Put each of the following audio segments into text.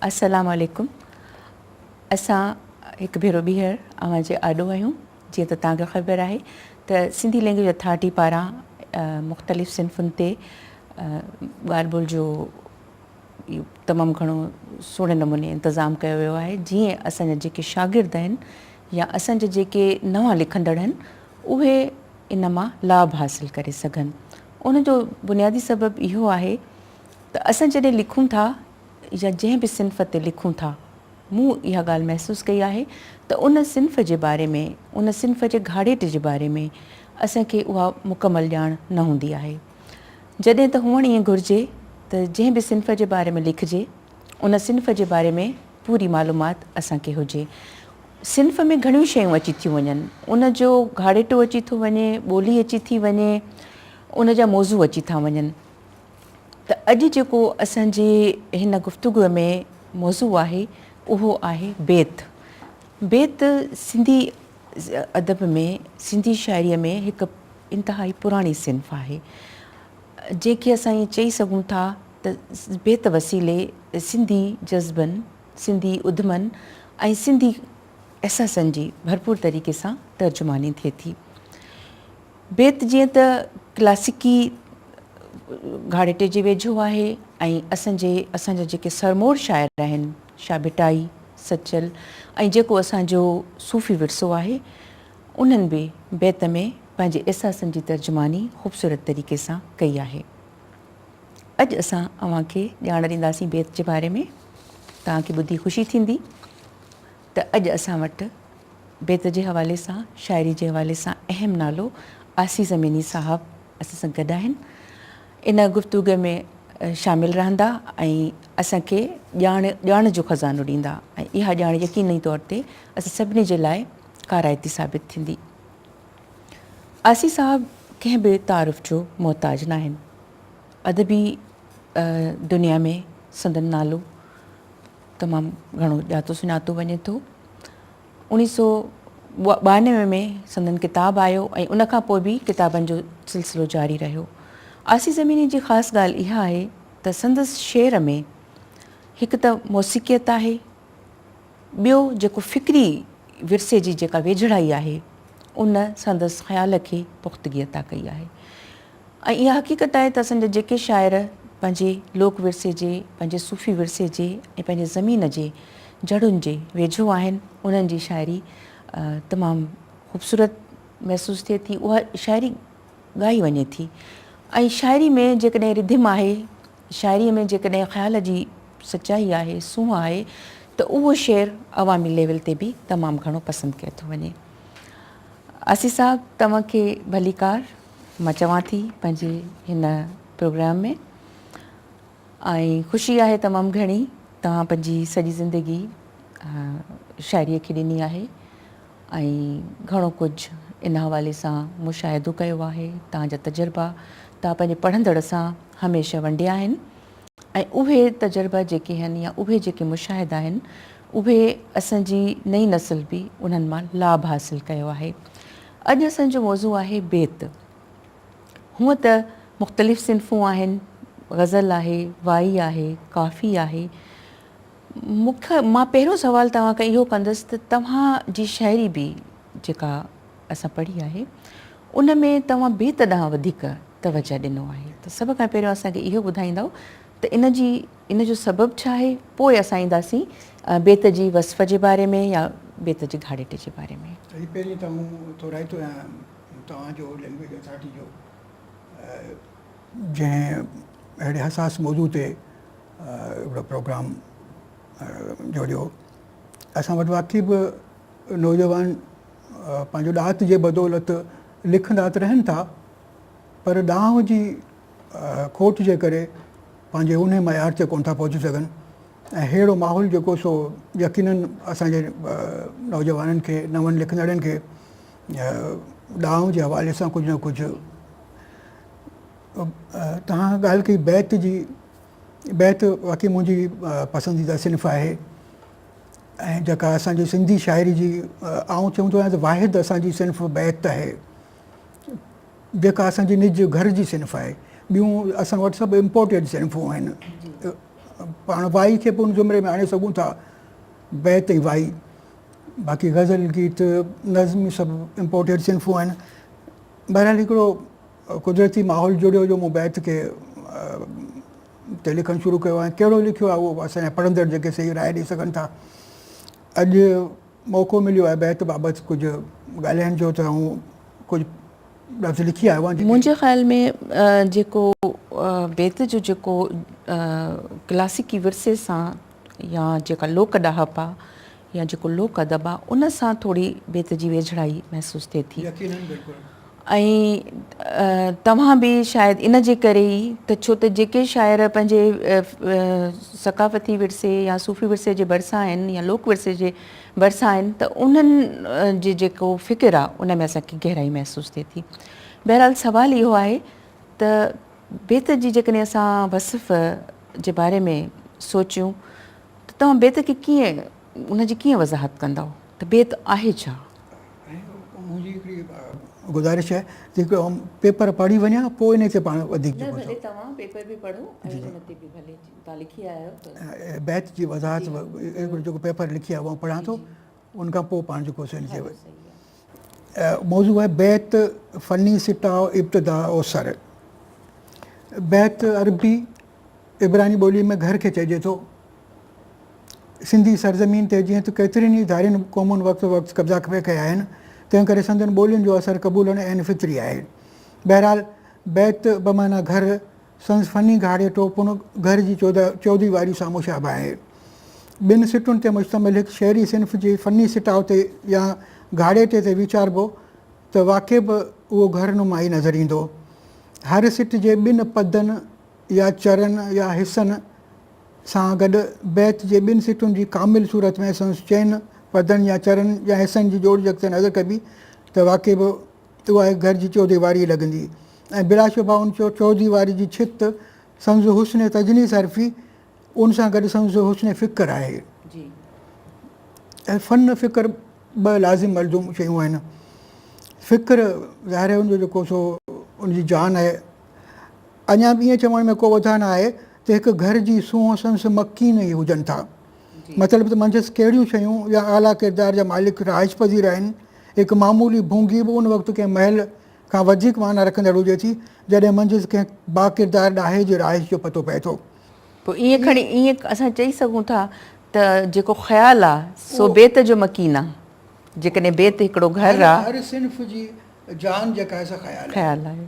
السلام عليڪم اسان هڪ ڀيرو ٻيهر اوهان جي آڏو آهيون جيئن ته توهان کي خبر آهي ته سنڌي لينگويج اٿارٽي پاران مختلف صنفن تي ڳالهه ٻولهه جو تمام گهڻو سهڻي نموني انتظام ڪيو ويو آهي جيئن اسان جا جيڪي شاگرد آهن يا اسان جا جيڪي نوان لکندڙ آهن اهي ان مان لاڀ حاصل ڪري سگهن ان جو بنيادي سبب اهو آهي ته اسان جڏهن لکون ٿا يا جنهن به صنف تي لکون ٿا مون اها ڳالهه محسوس ڪئي آهي ته ان صنف جي باري ۾ ان صنف جي گهاڙيٽي جي باري ۾ اسان کي اها مڪمل ڄاڻ نه هوندي آهي جڏهن ته هئڻ ائين گهرجي ته جنهن به صنف جي باري ۾ لکجي، ان صنف جي باري ۾ پوري معلومات اسان کي هجي. صنف ۾ گهڻيون شيون اچي ٿيون وڃن. ان جو گهاڙيٽو اچي ٿو وڃي، ٻولي اچي ٿي وڃي، ان جا موضوع اچي ٿا وڃن. ته اڄ جيڪو اسان جي هن گفتگوء ۾ موضوع آهي، اهو آهي بيت. بيت سنڌي ادب ۾ سنڌي شاعريء ۾ هڪ انتهائي پراڻي صنف آهي، جنهن کي اسان ائين چئي سگهون ٿا ته بيت وسيلي سنڌي جذبن، سنڌي اڌمن ۽ سنڌي احساسن جي ڀرپور طريقي سان ترجماني ٿئي ٿي. بيت جيئن ته ڪلاسيڪي گهاڙيٽي جي ويجهو آهي ۽ اسان جي اسان جا جيڪي سرموڙ شاعر آهن شاهه ڀٽائي، سچل ۽ جيڪو اسان جو صوفي ورثو آهي انهن به بيت ۾ پنهنجي احساسن جي ترجماني خوبصورت طريقي سان ڪئي آهي. اڄ اسان اوهان کي ڄاڻ ڏينداسين بيت جي باري ۾ توهان کي ٻڌي خوشي ٿيندي ته اڄ اسان وٽ بيت جي حوالي سان شاعري جي حوالي سان اهم نالو آسي زميني صاحب اسان سان گڏ آهن. ان گفتگو ۾ شامل رهندا ۽ اسان کي ڄاڻ ڄاڻ جو خزانو ڏيندا ۽ اها ڄاڻ يقيني طور تي اسان سڀني جي لاء ڪارائتي ثابت ٿيندي. آسي صاحب ڪنهن به تعارف جو محتاج ناهن. ادبي دنيا ۾ سندن نالو تمام گهڻو ڄاتو سڃاتو وڃي ٿو. اوڻيهه سو 92 ۾ سندن ڪتاب آيو ۽ ان کان پوء به ڪتابن جو سلسلو جاري رهيو. آسي زميني جي خاص ڳالهه اها آهي ته سندس شعر ۾ هڪ ته موسيقيت آهي، ٻيو جيڪو فڪري ورثي جي جيڪا ويجهڙائي آهي، ان سندس خيال کي پختگي عطا ڪئي آهي. ۽ اها حقيقت آهي ته اسان جا جيڪي شاعر پنهنجي لوڪ ورثي جي، پنهنجي صوفي ورثي جي ۽ پنهنجي زمين جي جڙن جي ويجهو آهن، انهن جي شاعري تمام خوبصورت محسوس ٿئي ٿي، اها شاعري ڳائي وڃي ٿي ۽ شاعري ۾ جيڪڏهن رڌم آهي، شاعريء ۾ جيڪڏهن خيال جي سچائي آهي، سونهن آهي ته اهو شعر عوامي ليول تي به تمام گهڻو پسند ڪيو ٿو وڃي. آصف صاحب توهان کي ڀليڪار. مان چوان ٿي پنهنجي هن پروگرام ۾ ۽ خوشي آهي تمام گهڻي توهان پنهنجي سڄي زندگي شاعري کي ڏني آهي ۽ گهڻو ڪجهه ان حوالي سان مشاهدو ڪيو آهي توهان جا تجربا توهان پنهنجي پڙهندڙ سان هميشه ونڊيا آهن ۽ اهي تجربا جيڪي آهن يا اهي جيڪي مشاهدا آهن اهي اسان جي نئين نسل به انهن مان لاڀ حاصل ڪيو آهي. اڄ اسان جو موضوع آهي بيت. هونء ته مختلف صنفون آهن، غزل آهي، وائي آهي، ڪافي آهي. مون کي مان پهريون سوال توهان کان اهو ڪندس ته توهان جي شاعري به جيڪا اسان پڙهي آهي ان ۾ توهان بيت ڏانهن وڌيڪ توجه ڏنو آهي ته سڀ کان پهريون اسان کي اهو ٻڌائيندؤ ته ان جي ان جو سبب ڇا آهي پوء اسان اينداسين بيت جي وصف جي باري ۾ يا بيت جي گهاڙيٽي جي باري ۾. سائين پهرين ته آئون ٿورائتو آهيان توهان جو لينگويج اٿارٽي جو جنهن اهڙي حساس موضوع تي هڪڙو پروگرام جوڙيو. اسان وٽ واقعي به نوجوان پنهنجو ڏات جي بدولت لکندا ته رهن ٿا پر ڏانء جي کوٽ جي ڪري پنهنجي انهي معيار تي ڪونه ٿا پهچي سگهن ۽ ههڙو ماحول جيڪو سو يقينن اسان جي نوجوانن کي نون لکندڙن کي ڏانء جي حوالي سان ڪجهه نه ڪجهه توهان ڳالهه ڪئي بيت جي بيت واقعي منهنجي پسنديده صنف آهي ۽ جيڪا اسان جي سنڌي شاعري جي آئون چوندو آهيان ته واحد اسان جي صنف بيت آهي جيڪا اسان جي نج گهر جي صنف آهي ٻيون اسان وٽ سڀ امپورٽيڊ صنفون آهن پاڻ وائي کي به ان زمري ۾ آڻي سگهون ٿا، بيت ۽ وائي. باقي غزل، گيت، نظم سڀ امپورٽيڊ صنفون آهن. بهرحال هڪڙو قدرتي ماحول جڙيو جو مون بيت کي تي لکڻ شروع ڪيو ۽ ڪهڙو لکيو آهي اهو اسان جا پڙهندڙ جيڪي صحيح راء ڏئي سگهن ٿا. اڄ موقعو مليو آهي بيت بابت ڪجهه ڳالهائڻ جو ته آئون ڪجهه لفظ لکي آيو آهيان جيڪي. منهنجي خيال ۾ جيڪو بيت جو جيڪو ڪلاسيڪي ورثي سان يا جيڪا لوڪ ڏاهپ آ يا جيڪو لوڪ ادب آ ان سان ٿوري بيت جي ويجهڙائي محسوس ٿئي ٿي. يقينن بلڪل. ۽ توهان به شايد ان جي ڪري ئي ته ڇو ته جيڪي شاعر پنهنجي ثقافتي ورثي يا صوفي ورثي جي ڀرسان آهن يا لوڪ ورثي جي ڀرسان آهن ته انهن جي جيڪو فڪر آهي ان ۾ اسان کي گهرائي محسوس ٿئي ٿي. بهرحال سوال اهو آهي ته بيت جي جيڪڏهن اسان وصف جي باري ۾ سوچيون ته توهان بيت کي ڪيئن ان جي ڪيئن وضاحت ڪندؤ ته بيت آهي ڇا؟ منهنجي هڪڙي گذارش آهي ته هڪڙو آئون پيپر پڙهي وڃان پوء ان تي پاڻ وڌيڪ نه ڀلي توهان پيپر به پڙهو ۽ ان تي به ڀلي توهان لکي آيا آهيو ته بيت جي وضاحت هڪڙو جيڪو پيپر لکي آيو آئون پڙهان ٿو ان کان پوء پاڻ جيڪو سو ان تي موضوع آهي بيت فني سٽاء ابتدا اوسر بيت عربي عبراني ٻوليء ۾ گهر کي چئجي ٿو. سنڌي سرزمين تي جيئن ته ڪيترين ئي ڌارين قومن وقت بوقت قبضا پئي ڪيا آهن، تنهن ڪري سندن ٻولين جو اثر قبولڻ عين فطري آهي. بهرحال بيت بمعنيٰ گهر، سندس فني گهاڙيٽو پڻ گهر جي چوديواري سان مشابه آهي. ٻن سٽن تي مشتمل هڪ شعري صنف جي فني سٽاء تي يا گهاڙيٽي تي ويچاربو ته واقعي به اهو گهر نما ئي نظر ايندو. هر سٽ جي ٻن پدن يا چرن يا حصن سان گڏ بيت جي ٻن سٽن جي ڪامل صورت ۾ سندس چئن پدن يا چرن يا حصن جي جوڙجڪ تي نظر ڪبي ته واقعي به اها هڪ گهر جي چوديواري لڳندي ۽ بلاشبه ان چوديواري جي ڇت سندس حسن تجنيس حرفي ان سان گڏ سندس حسن فڪر آهي. ۽ فن فڪر ٻه لازم ملزوم شيون آهن. فڪر ظاهر آهي ان جو جيڪو سو ان جي جان آهي. اڃا به ائين چوڻ ۾ ڪو وڌاء نه آهي ته هڪ گهر جي سونهن سنس مڪين ئي هجن ٿا. مطلب ته منجهس ڪهڙيون شيون يا اعليٰ ڪردار جا مالڪ رهائش پذير آهن. هڪ معمولي ڀونگي به ان وقت ڪنهن محل کان وڌيڪ معنيٰ رکندڙ هجي ٿي، جڏهن منجهس ڪنهن باڪردار ڏاهي جي رهائش جو پتو پئي ٿو. پوء ائين کڻي ائين اسان چئي سگهون ٿا ته جيڪو خيال آ سو بيت جو مڪين آ. جيڪڏهن بيت هڪڙو گهر آ. هر صنف جي جان جيڪا آهي سا خيال آهي. خيال آهي.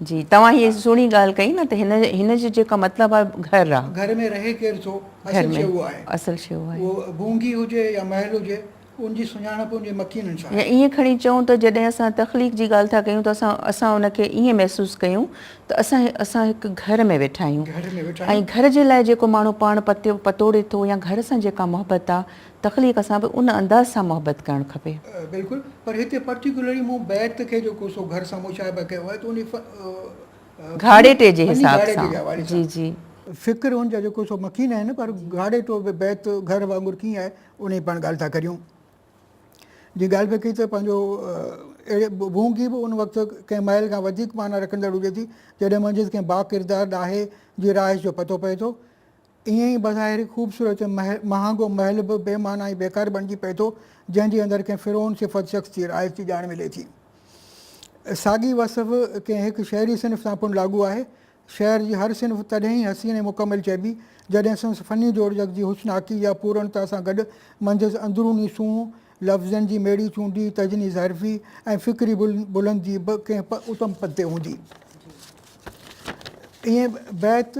جي توهان هي سهڻي ڳالهه ڪئي نه ته هن هن جو جيڪا مطلب آهي گهر آ. گهر ۾ رهي ڪير ٿو اصل شيء اهو آهي. اصل شيء اهو آهي. اهو ڀونگي هجي يا محل هجي ان جي سڃاڻپ ان جي مڪينن سان يا آهي. ائين کڻي چئون ته جڏهن اسان تخليق جي ڳالهه ٿا ڪيون ته اسان اسان ان کي ائين محسوس ڪيون ته اسان اسان هڪ گهر ۾ ويٺا آهيون گهر ۾ ويٺا ۽ آهيون. گهر جي لاء جيڪو ماڻهو پاڻ پتيو پتوڙي ٿو يا گهر سان جيڪا محبت آ تخليق سان به ان انداز سان محبت ڪرڻ کپي. بلڪل پر هتي پرٽيڪولرلي مون بيت کي جيڪو سو گهر سان مشابهه ڪيو آهي ته انهي گهاڙيٽي جي فني حساب گهاڙيٽي سان جي حوالي جي سان. جي. فڪر ان جا جيڪو سو مڪين آهن پر گهاڙيٽو به بيت گهر وانگر ڪيئن آهي انهي پاڻ ڳالهه ٿا ڪريون. جي ڳالهه پئي ڪئي ته پنهنجو اهڙي ڀونگي به ان وقت ڪنهن محل کان وڌيڪ معنيٰ رکندڙ هجي ٿي جڏهن منجهس ڪنهن باڪردار ڏاهي جي رهائش جو پتو پئي ٿو. ائين ئي بظاهر خوبصورت ۽ مهانگو محل به بي معنيٰ ۽ بيڪار بڻجي پئي ٿو، جنهن جي اندر ڪنهن فرعون صفت شخص جي رهائش جي ڄاڻ ملي ٿي. ساڳي وصف ڪنهن هڪ شعري صنف سان پڻ لاڳو آهي. شعر جي هر صنف تڏهن ئي حسين ۽ مڪمل چئبي، جڏهن سندس فني جوڙجڪ جي حسناڪي يا پورڻتا سان گڏ منجهس اندروني سونهن، لفظن جي ميڙي چونڊي، تجنيس حرفي ۽ فڪري بلندي به ڪنهن اتم پد تي هوندي. ائين بيت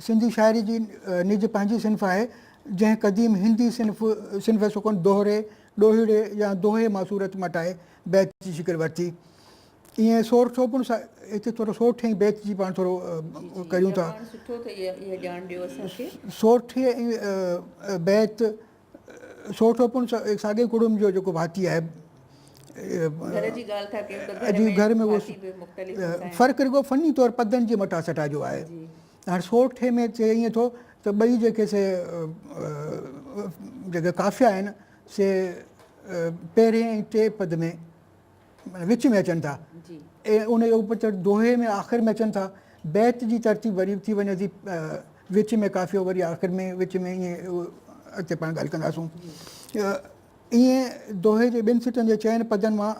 سنڌي شاعري جي نج پنهنجي صنف آهي، جنهن قديم هندي صنف صنف سخن دوهري، ڏوهيڙي يا دوهي مان صورت مٽائي بيت جي شڪل ورتي. ائين سورٺو پڻ هتي ٿورو سورٺي ۽ بيت جي پاڻ ٿورو ڪريون ٿا. سورٺي ۽ بيت سورٺو پڻ ساڳئي ڪڙم جو جيڪو ڀاتي آهي. گهر جي ڳالهه ٿا ڪيون ته گهر ۾ ڀاتي به مختلف هوندا آهن. فرق رڳو فني طور پدن جي مٽاسٽا جو آهي. هاڻي سورٺي ۾ ٿئي ائين ٿو ته ٻئي جيڪي سي جيڪي قافيا آهن سي پهرين ۽ ٽئين پد ۾ معنيٰ وچ ۾ اچن ٿا ۽ ان جو ابتڙ دوهي ۾ آخر ۾ اچن ٿا. بيت جي ترتيب وري به ٿي وڃي ٿي. وچ ۾ قافيو وري آخر ۾ وچ ۾ ائين اڳتي پاڻ ڳالهه ڪنداسون. ائين دوهي جي ٻن سٽن جي چئن پدن مان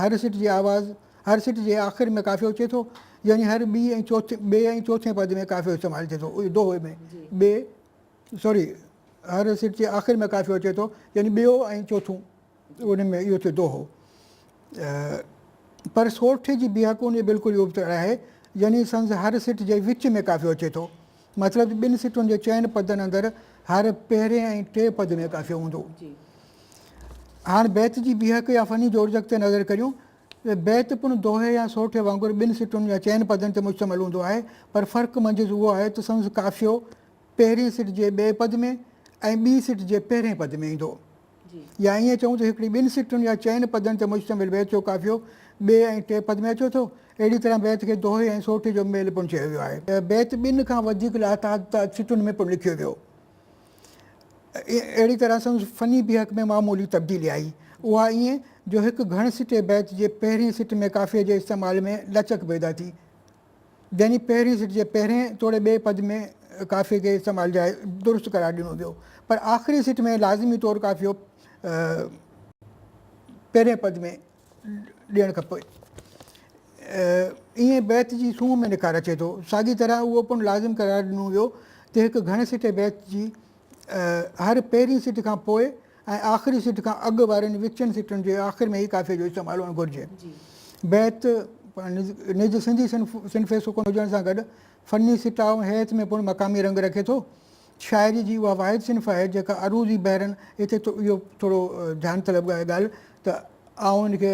هر سٽ جي آواز هر سٽ جي آخر ۾ قافيو اچي ٿو يعني هر ٻي ۽ چوٿين ٻئي ۽ چوٿين پد ۾ قافيو استعمال ٿئي ٿو دوهي ۾ ٻئي سوري هر سٽ جي آخر ۾ قافيو اچي ٿو يعني ٻيو ۽ چوٿون ان ۾ اهو ٿيو دوهو. پر سورٺي جي بيهڪ ان جي بلڪل ابتڙ آهي، يعني سندس هر سٽ جي وچ ۾ قافيو اچي ٿو. مطلب ته ٻن سٽن جي چئن پدن اندر هر پهرين ۽ ٽئين پد ۾ قافيو هوندو. هاڻ بيت جي بيهڪ يا فني جوڙجڪ تي نظر ڪريون ته بيت پڻ دوهي يا سورٺي وانگر ٻن سٽن يا چئن پدن تي مشتمل هوندو آهي، پر فرق منجهس اهو آهي ته سندس قافيو پهرين سٽ جي ٻئي پد ۾ ۽ ٻي سٽ جي پهرين پد ۾ ايندو. يا ائين چئون ته هڪڙي ٻن سٽن يا چئن پدن تي مشتمل بيت جو قافيو ٻئي ۽ ٽئين پد ۾ اچيو ٿو. اهڙي طرح بيت کي دوهي ۽ سورٺي جو ميل پڻ چيو ويو آهي. بيت ٻن کان وڌيڪ لاتعداد سٽن ۾ پڻ لکيو ويو. اهڙي طرح سندس فني بيهڪ ۾ معمولي تبديلي آئي. اها ائين جو هڪ گهڻ سٽي بيت جي پهرين سٽ ۾ قافيي جي استعمال ۾ لچڪ پيدا ٿي. يعني پهرين سٽ جي پهرين توڙي ٻئي پد ۾ قافيي کي استعمال جائز درست قرار ڏنو ويو پر آخري سٽ ۾ لازمي طور قافيو پهرين پد ۾ ڏيڻ کپي. ائين بيت جي سونهن ۾ نکار اچي ٿو. ساڳي طرح اهو پڻ لازم قرار ڏنو ويو ته هڪ گهڻ سٽي بيت جي هر پهرين سٽ کان پوء ۽ آخري سٽ کان اڳ وارين وچين سٽن جي آخر ۾ ئي قافيي جو استعمال هئڻ گهرجي. بيت نج سنڌي صنف سخن هجڻ سان گڏ فني سٽاء ۽ هيئت ۾ پڻ مقامي رنگ رکي ٿو. شاعري جي اها واحد صنف آهي جيڪا عروضي بحرن هتي اهو ٿورو ڌيان طلب آهي ڳالهه ته آئون ان کي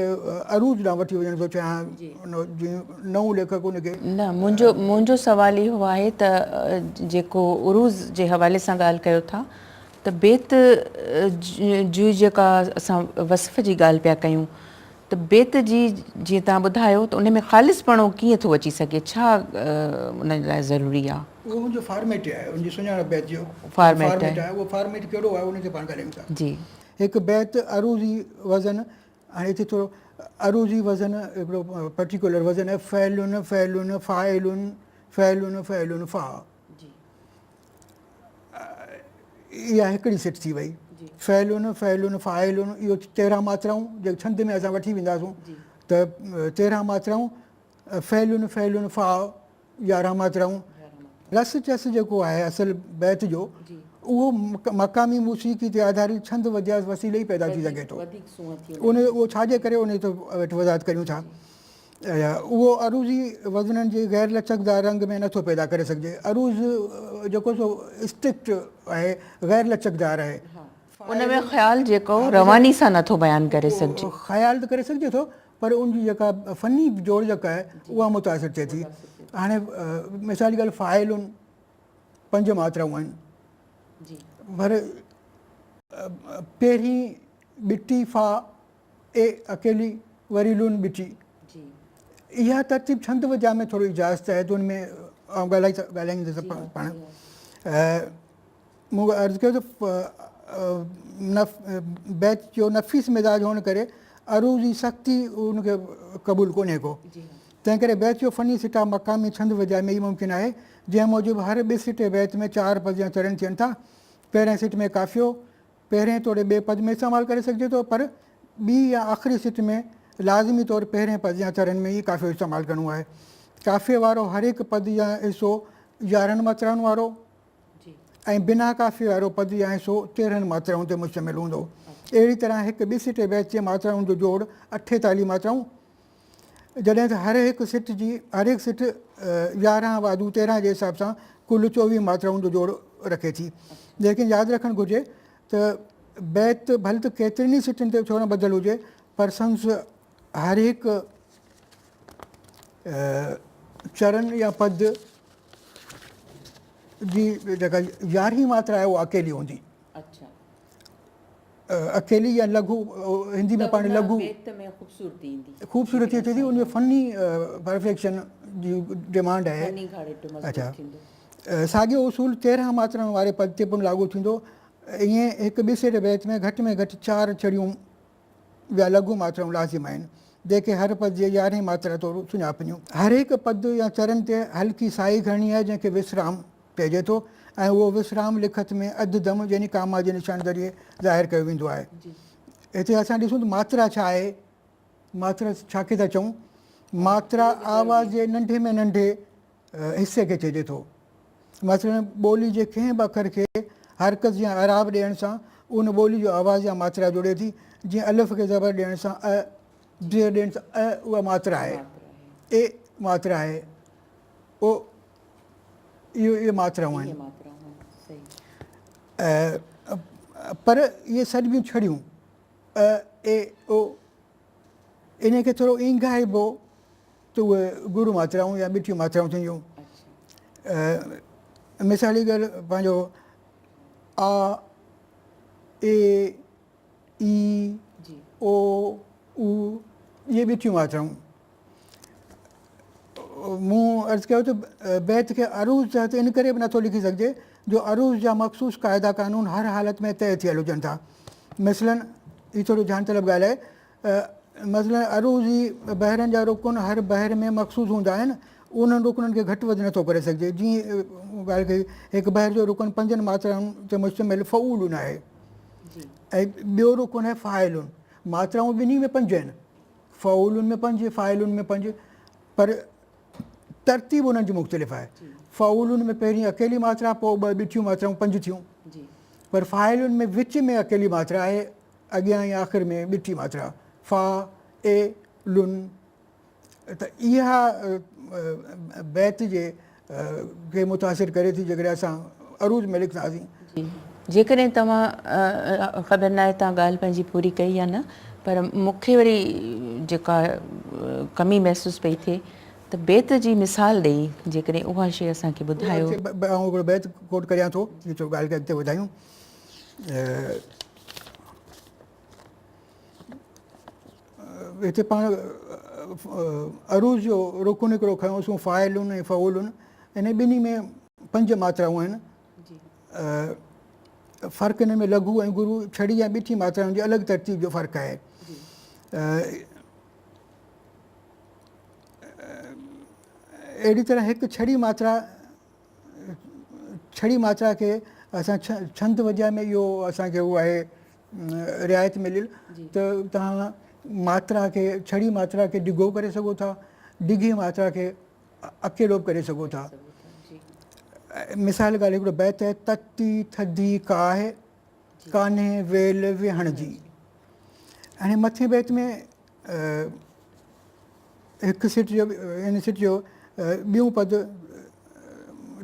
عروض ڏانهن وٺي وڃڻ ٿو چاهيان جيئن نئون ليکڪ ان کي. نه منهنجو منهنجو سوال اهو آهي ته جيڪو عروض جي حوالي سان ڳالهه ڪيو ٿا ته بيت جي جيڪا اسان وصف جي ڳالهه پيا ڪيون ته بيت جي جيئن توهان ٻڌايو ته ان ۾ خالص پڻو ڪيئن ٿو اچي سگهي ڇا ان لاء ضروري آهي؟ اهو ان جو فارميٽ آهي ان جي سڃاڻپ بيت جو فارميٽ آهي اهو فارميٽ ڪهڙو آهي ان تي پاڻ ڳالهايون ٿا. جي. هڪ بيت عروضي وزن هاڻي هتي ٿورو عروضي وزن هڪڙو پرٽيڪولر وزن آهي فعلن فعلن فاعلن فعلن فعلن فاع اها هڪڙي سٽ ٿي وئي فعلن فعلن فاعلن اهو 13 ماترائون جي ڇند ۾ اسان وٺي وينداسون ته 13 ماترائون فعلن فعلن فاع 11 ماترائون رس چس جيڪو آهي اصل بيت جو اهو مقامي موسيقي تي آڌاريت ڇند وديا وسيلي ئي پيدا ٿي سگهي ٿو ان اهو ڇا جي ڪري ان تي ويٺ وضاحت ڪريون ٿا اهو عروضي وزنن جي غير لچڪدار رنگ ۾ نٿو پيدا ڪري سگهجي عروض جيڪو سو اسٽرڪٽ آهي غير لچڪدار آهي ان ۾ خيال جيڪو رواني سان نٿو بيان ڪري سگهجي. خيال ته ڪري سگهجي ٿو پر ان جي جيڪا فني جوڙجڪ آهي اها متاثر ٿئي ٿي. هاڻي مثال جي ڳالهه فاعلن پنج ماترائون آهن پر پهرين ٻٽي فا اي اڪيلي وري لون ٻٽي اها ترتيب ڇند وديا ۾ ٿورو اجازت آهي ته ان ۾ آئون ڳالهائي ڳالهائيندس پاڻ مون عرض ڪيو ته بيت جو نفيس مزاج هئڻ ڪري عروضي سختي ان کي قبول ڪونهي ڪو. تنهن ڪري بيت جو فني سٽاء مقامي ڇند وڄائي ۾ ئي ممڪن آهي، جنهن موجب هر ٻه سٽي بيت ۾ چار پد يا چرڻ ٿين ٿا. پهرئين سٽ ۾ قافيو پهرئين توڙي ٻئي پد ۾ استعمال ڪري سگهجي ٿو، پر ٻي يا آخري سٽ ۾ لازمي طور پهرئين پد يا چرڻ ۾ ئي قافيو استعمال ڪرڻو آهي. قافيي وارو هر هڪ پد يا حصو 11 ماترائن وارو ۽ بنا قافيي وارو پد يا حصو 13 ماترائن تي مشتمل هوندو. اهڙي طرح هڪ ٻه سٽي بيت جي ماترائن جو جوڙ 48 ماترائون، جڏهن ته هر هڪ سٽ جي هر هڪ سٽ 11 واڌو 13 جي حساب سان ڪل 24 ماترائن جو جوڙ رکي ٿي. ليڪن ياد رکڻ گهرجي ته بيت ڀل ته ڪيترين ئي سٽن تي ڇو نه ٻڌل هجي پر سندس هر هڪ چرن يا پد جي جيڪا يارهين ماترا آهي اها اڪيلي هوندي. اڪيلي يا لگهو هندي ۾ پاڻ لگهو بيت ۾ خوبصورتي ايندي. خوبصورتي اچي ٿي ان جو فني پرفيڪشن جي ڊمانڊ آهي. فني گهاڙيٽو مضبوط ٿيندو. ساڳيو اصول 13 ماترائن واري پد تي پڻ لاڳو ٿيندو. ائين هڪ ٻه سيٽ بيت ۾ گهٽ ۾ گهٽ چار چڙيون يا لگهو ماترائون لازم آهن، جيڪي هر پد جي يارهين ماترا طور سڃاپنيون. هر هڪ پد يا چرن تي هلڪي ساهي کڻڻي آهي، جنهن کي وسرام چئجي ٿو ۽ اهو وسرام لکت ۾ اڌ دم يعني ڪاما جي نشان ذريعي ظاهر ڪيو ويندو آهي. هتي اسان ڏسون ته ماترا ڇا آهي؟ ماترا ڇا کي ٿا چئون؟ ماترا آواز جي ننڍي ۾ ننڍي حصي کي چئجي ٿو. مثلاً ٻولي جي ڪنهن به اکر کي حرڪت يا اعراب ڏيڻ سان ان ٻولي جو آواز يا ماترا جڙي ٿي، جيئن الف کي زبر ڏيڻ سان ا، زير ڏيڻ سان ا اها ماترا آهي، اي ماترا آهي، او اهو اهي ماترائون آهن. پر اهي سڏبيون ڇڙيون ا، اي، او انهي کي ٿورو اينگهائبو ته اهي گرو ماترائون يا ٻٽيون ماترائون ٿينديون. مثالي ڳالهه پنهنجو آ، اي، اي، او، او اهي ٻٽيون ماترائون. مون عرض ڪيو ته بيت کي عروض تحت ان ڪري به نٿو لکي سگهجي جو عروض جا مخصوص قاعدا قانون هر حالت ۾ طئي ٿيل هجن ٿا. مثلاً هي ٿورو ڌيان طلب ڳالهه آهي. مثلاً عروضي بحرن جا رڪن هر بحر ۾ مخصوص هوندا آهن، انهن رڪنن کي گهٽ وڌ نٿو ڪري سگهجي. جيئن ڳالهه ڪئي هڪ بحر جو رڪن پنجن ماترائن تي مشتمل فعولن آهي ۽ ٻيو رڪن آهي فاعلن. ماترائون ٻنهي ۾ پنج آهن. فعولن ۾ پنج، فاعلن ۾ پنج، پر ترتيب انهن جي مختلف آهي. فعولن ۾ پهرين اڪيلي ماترا، پوء ٻه ٻٺيون ماترائون پنج ٿيون. پر فاعلن ۾ وچ ۾ اڪيلي ماترا آهي، اڳيان ۽ آخر ۾ ٻٺي ماترا، فا، اي، لن. ته اها بيت جي کي متاثر ڪري ٿي جيڪڏهن اسان عروض ۾ لکنداسين. جي جيڪڏهن توهان خبر ناهي توهان ڳالهه پنهنجي پوري ڪئي يا نه پر مون کي وري جيڪا ڪمي محسوس پئي ٿئي ته بيت جي مثال ڏئي جيڪڏهن اها شيء اسان کي ٻڌايو. آئون هڪڙو بيت ڪوٽ ڪريان ٿو جي ٿورو ڳالهه کي اڳتي وڌايون. هتي پاڻ عروض جو رڪن هڪڙو کنيوسون فاعلن ۽ فعولن انهن ٻنهي ۾ پنج ماترائون آهن. فرق ان ۾ لغو ۽ گرو ڇڙي يا ٻٺي ماترائن جي الڳ ترتيب جو فرق آهي. اهڙي طرح هڪ ڇڙي ماترا ڇڙي ماترا کي اسان ڇند وجهه ۾ اهو اسان کي اهو آهي رعايت مليل ته توهان ماترا کي ڇڙي ماترا کي ڊگهو ڪري سگهو ٿا ڊگهي ماترا کي اڪيلو به ڪري سگهو ٿا. مثال ڳالهه هڪڙو بيت آهي تتي ٿڌي ڪاهه ڪانهي ويل ويهڻ جي. هاڻي مٿين بيت ۾ هڪ سٽ جو ان سٽ جو ٻيون پد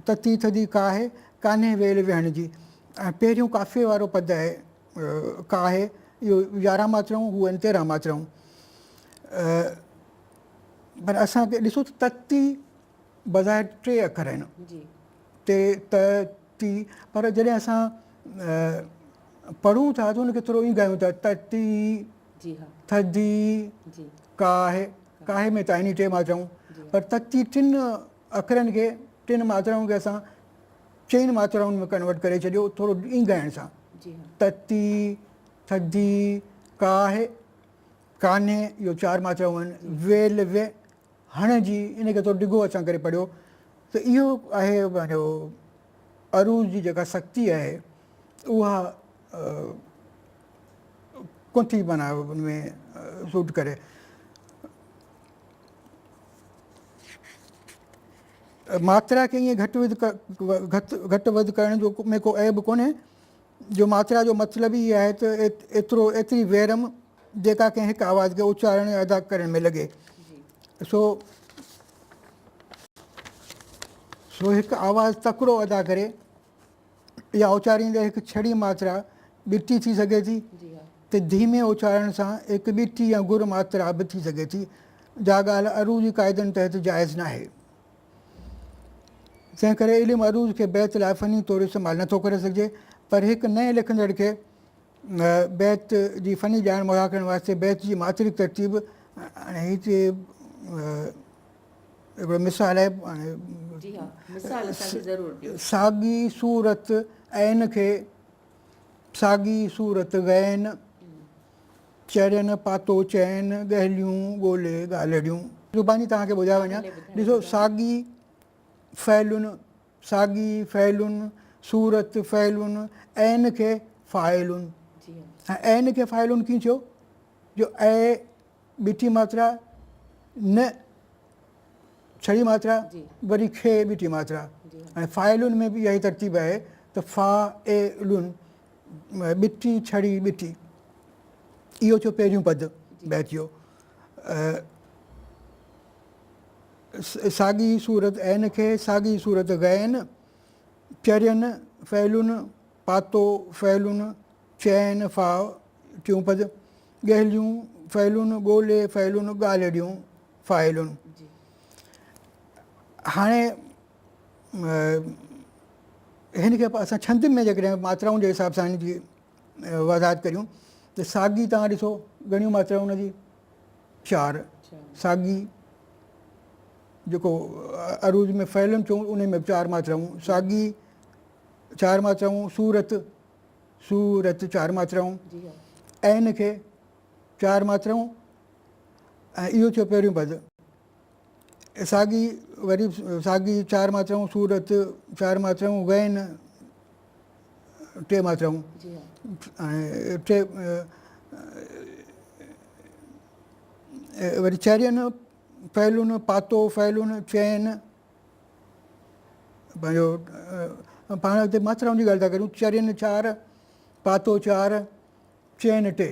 تتي ٿڌي ڪاهه ڪانهي ويل ويهڻ جي ۽ پهريون قافيي وارو پد آهي ڪاهه اهو 11 ماترائون هو آهن 13 ماترائون. پر اسان کي ڏسو ته تتي بظاهر ٽي اکر آهن تي ت تي پر جڏهن اسان پڙهون ٿا ته ان کي ٿورو ائين ڳايون ٿا تتي ٿڌي ڪاهه ڪاهه ۾ ته آهن ئي ٽي ماترائون پر تتي ٽن اکرن کي ٽن ماترائن کي اسان چئن ماترائن ۾ ڪنورٽ ڪري ڇڏيو ٿورو ائين ڳائڻ سان تتي ٿڌي ڪاهه ڪانهي اهو چار ماترائون آهن، ويل و هڻ جي ان کي ٿورو ڊگهو اسان ڪري پڙهيو ته اهو آهي پنهنجو عروض جي جيڪا سختي آهي اها ڪونه ٿي معنيٰ ان ۾ سوٽ ڪري. ماترا کي ائين گهٽ وڌ گهٽ وڌ ڪرڻ جو ۾ ڪو عيب ڪونهي جو ماترا جو مطلب ئي آهي ته ايترو ايتري ويرم جيڪا ڪنهن هڪ آواز کي اچارڻ يا ادا ڪرڻ ۾ لڳي. سو سو هڪ آواز تڪڙو ادا ڪري يا اچاريندي هڪ ڇڙي ماترا ٻٽي ٿي سگهي ٿي ته ڌيمي اچارڻ سان هڪ ٻٽي يا گر ماترا به ٿي سگهي ٿي جا ڳالهه عروضي قاعدن تحت جائز ناهي. تنهن ڪري علم عروض کي بيت لاء فني طور استعمال نٿو ڪري سگهجي، پر هڪ نئين لکندڙ کي بيت جي فني ڄاڻ مهيا ڪرڻ واسطي بيت جي ماترڪ ترتيب هاڻي هتي هڪڙو مثال آهي هاڻي جي ها مثال اسان کي ضرور ڏيو. ساڳي صورت عين کي ساڳي صورت غين چرين پاتو چين، ڳهليون ڳولي ڳالهڙيون. زباني توهان کي ٻڌايو وڃان، ڏسو ساڳي فعلن، ساڳي فعلن، صورت فعلن عين کي فاعلن. ۽ عين کي فاعلن ڪيئن ٿيو جو اي ٻٽي ماترا نه ڇڙي ماترا وري کي ٻٽي ماترا ۽ فاعلن ۾ به اها ئي ترتيب آهي ته فا اي لن ٻٽي ڇڙي ٻٽي. اهو ٿيو پهريون پد بيت جو. ساڳي صورت عين کي ساڳي صورت غين، چرين فعلن، پاتو فعلن، چين فاء ٽيون پد، ڳهليون فعلن، ڳولي فعلن، ڳالهڙيون فاعلن. هاڻي هن کي اسان ڇند ۾ جيڪڏهن ماترائن جي حساب سان هن جي وضاحت ڪريون ته ساڳي توهان ڏسو گهڻيون ماترائون ان جي چار ساڳي جيڪو عروض ۾ فعلن چئون ان ۾ به چار ماترائون ساڳي چار ماترائون صورت صورت چار ماترائون عين کي چار ماترائون ۽ اهو ٿيو پهريون پد ساڳي وري ساڳي چار ماترائون صورت چار ماترائون غين ٽي ماترائون ۽ ٽي وري چرين فعلن پاتو فعلن چين پنهنجو پاڻ هتي ماترائن جي ڳالهه ٿا ڪريون چرين چار پاتو چار چين ٽي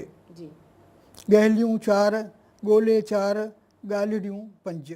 ڳهليون چار ڳولي چار ڳالهڙيون پنج.